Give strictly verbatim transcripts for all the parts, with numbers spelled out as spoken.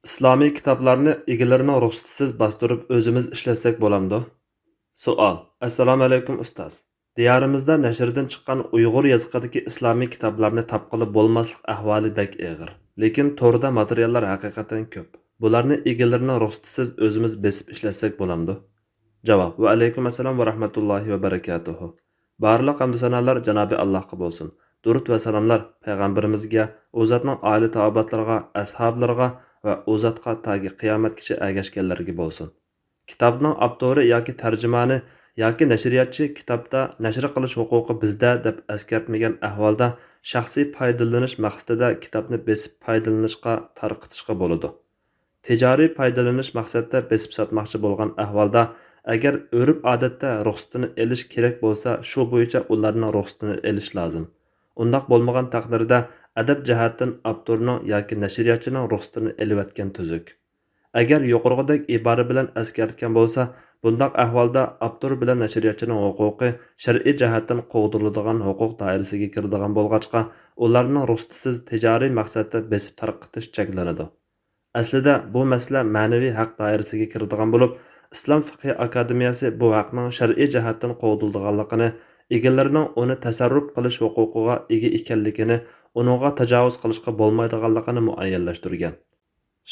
ئىسلامىي كىتابلارنى ئىگىلىرىنىڭ رۇخسىتىسىز باستۇرۇپ ئۆزىمىز ئىشلەتسەك بولامدۇ؟ سوئال. ئەسسالامۇئەلەيكۇم ئۇستاز. دىيارىمىزدا نەشردىن چىققان ئۇيغۇر يېزىقىدىكى ئىسلامىي كىتابلارنى تاپقىلى بولماسلىق ئەھۋالى بەك ئېغىر. لېكىن توردا ماتېرىياللار ھەقىقەتەن كۆپ. بۇلارنى ئىگىلىرىنىڭ رۇخسىتىسىز ئۆزىمىز بېسىپ ئىشلەتسەك بولامدۇ؟ جاۋاب. ۋەئەلەيكۇم ئەسسالام ۋە رەھمەتۇللاھى ۋە بەرىكاتۇھۇ. بارلىق ھەمدۇ سانالار جانابى ئاللاھقا بولسۇن. دۇرۇد ۋە سالاملار پەيغەمبىرىمىزگە، ئۇ زاتنىڭ ئائىلە تاۋابىئاتلىرىغا، ئەسھابلىرىغا ۋە ئۇ زاتقا تاكى قىيامەتكىچە ئەگەشكەنلەرگە بولسۇن. كىتابنىڭ ئاپتورى ياكى تەرجىمانى ياكى نەشرىياتچى كىتابتا نەشر قىلىش ھوقۇقى بىزدە دەپ ئەسكەرتمىگەن ئەھۋالدا شەخسىي پايدىلىنىش مەقسىتىدە كىتابنى بېسىپ پايدىلىنىشقا، تارقىتىشقا بولىدۇ. تىجارىي پايدىلىنىش مەقسەتتە بېسىپ ساتماقچى بولغان ئەھۋالدا، ئەگەر ئۆرپ-ئادەتتە رۇخسىتىنى ئېلىش كېرەك بولسا، شۇ بويىچە ئۇلارنىڭ رۇخسىتىنى ئېلىش لازىم. ئۇنداق بولمىغان تەقدىردە، ئەدەپ جەھەتتىن ئاپتورنىڭ ياكى نەشرىياتچىنىڭ رۇخسىتىنى ئېلىۋەتكەن تۈزۈك. ئەگەر يۇقىرىقىدەك ئىبارە بىلەن ئەسكەرتكەن بولسا، بۇنداق ئەھۋالدا ئاپتور بىلەن نەشرىياتچىنىڭ ھوقۇقى شەرئىي جەھەتتىن قوغدىلىدىغان ھوقۇق دائىرىسىگە كىرىدىغان بولغاچقا، ئۇلارنىڭ رۇخسىتىسىز تىجارىي مەقسەتتە بېسىپ تارقىتىش چەكلىنىدۇ. ئەسلىدە بۇ مەسىلە مەنىۋى ھەق دائىرىسىگە كىرىدىغان بولۇپ، ئىسلام فىقھى ئاكادېمىيەسى بۇ ھەقنىڭ شەرئىي جەھەتتىن قوغدىلىدىغانلىقىنى، ئىگىلىرىنىڭ ئۇنى تەسەررۇپ قىلىش ھوقۇقىغا ئىگە ئىكەنلىكىنى، ئۇنىڭغا تاجاۋۇز قىلىشقا بولمايدىغانلىقىنى مۇئەييەنلەشتۈرگەن.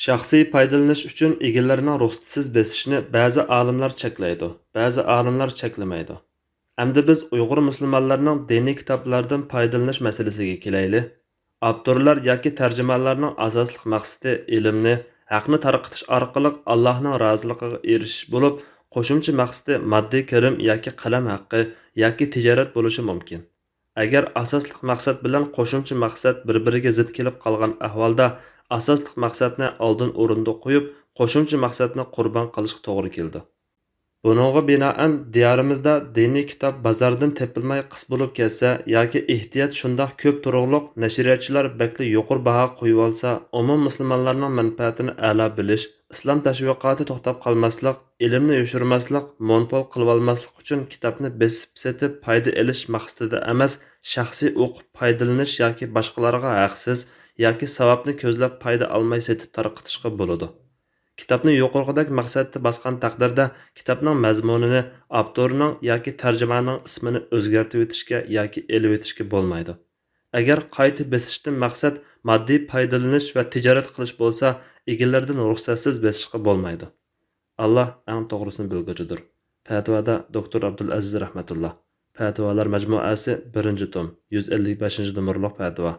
شەخسىي پايدىلىنىش ئۈچۈن ئىگىلىرىنىڭ رۇخسىتىسىز بېسىشنى بەزى ئالىملار چەكلەيدۇ، بەزى ئالىملار چەكلىمەيدۇ. ئەمدى بىز ئۇيغۇر مۇسۇلمانلىرىنىڭ دىنىي كىتابلاردىن پايدىلىنىش مەسىلىسىگە كېلەيلى. ئاپتورلار ياكى تەرجىمانلارنىڭ ئاساسلىق مەقسىتى ئىلىمنى، ھەقنى تارقىتىش ئارقىلىق ئاللاھنىڭ رازىلىقىغا ئېرىشىش بولۇپ، قوشۇمچە مەقسىتى ماددىي كىرىم ياكى قەلەم ھەققى ياكى تىجارەت بولۇشى مۇمكىن. ئەگەر ئاساسلىق مەقسەت بىلەن قوشۇمچە مەقسەت بىر-بىرىگە زىت كېلىپ قالغان ئەھۋالدا، ئاساسلىق مەقسەتنى ئالدىن ئورۇندا قويۇپ، قوشۇمچە مەقسەتنى قۇربان قىلىشقا توغرا كېلىدۇ. بۇنىڭغا بىنائەن، دىيارىمىزدا دىنىي كىتاب بازاردىن تېپىلماي قىس بولۇپ كەتسە ياكى ئېھتىياج شۇنداق كۆپ تۇرۇقلۇق نەشرىياتچىلار بەكلا يۇقىرى باھا قويۇۋالسا، ئومۇم مۇسۇلمانلارنىڭ مەنپەئەتىنى ئەلا بىلىش، ئىسلام تەشۋىقاتى توختاپ قالماسلىق، ئىلىمنى يوشۇرماسلىق، مونوپول قىلىۋالماسلىق ئۈچۈن كىتابنى بېسىپ سېتىپ پايدا ئېلىش مەقسىتىدە ئەمەس، شەخسىي ئوقۇپ پايدىلىنىش ياكى باشقىلارغا ھەقسىز ياكى ساۋابنى كۆزلەپ پايدا ئالماي سېتىپ تارقىتىشقا بولىدۇ. كىتابنى يۇقىرىقىدەك مەقسەتتە باسقان تەقدىردە، كىتابنىڭ مەزمۇنىنى، ئاپتورنىڭ ياكى تەرجىماننىڭ ئىسمىنى ئۆزگەرتىۋېتىشكە ياكى ئېلىۋېتىشكە بولمايدۇ. ئەگەر قايتا بېسىشتىن مەقسەت ماددىي پايدىلىنىش ۋە تىجارەت قىلىش بولسا، ئىگىلىرىدىن رۇخسەتسىز بېسىشقا بولمايدۇ. ئاللا ئەڭ توغرىسىنى بىلگۈچىدۇر. پەتىۋادا دوكتور ئابدۇلئەزىز رەھمەتۇللا. پەتىۋالار مەجمۇئەسى، بىرىنچى توم، يۈز ئەللىك بەشىنچى نومۇرلۇق پەتىۋا.